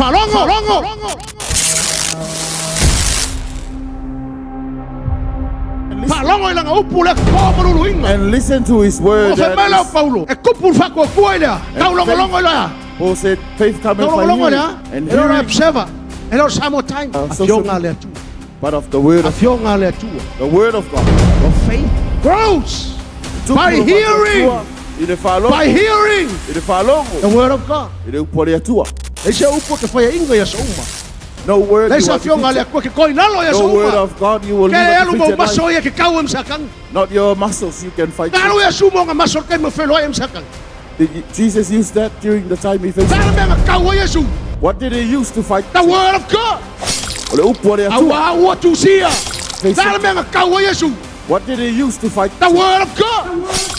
Faalogo. Faalogo i lana upu lea to ma luluina. And listen to his word. O fai mai lea o Paulo, e tupu le faatuatua i lea, taulogologo i lea. Paul said, faith cometh by Taulogologo i hearing, lea. and E le o le hearing Observer, e le o le Samoa Times. Afioga a le Atua. but of the word of Afioga a le Atua. the word of God. Your faith grows by hearing. I le faalogo. By hearing. I le faalogo. The word of God. I le upu a le Atua. Leai se upu e te faiaina i aso uma. No word Leai you se are afioga a le defeated. Atua e ke koi lalo i aso No word uma. of God you will Ke live le a alu mau defeated maso life. ia ke kau e msakanga. Not your muscles you can fight. Nalo ia sumo nga maso kai mo felo e msakanga. Did Jesus use that during the time he faced? Tala mea nga kau o Yesu. What did he use to fight? The word of God. O le upu a le Atua. Aua ua tusia. Tala mea nga kau o Yesu. What did he use to fight? The word of God.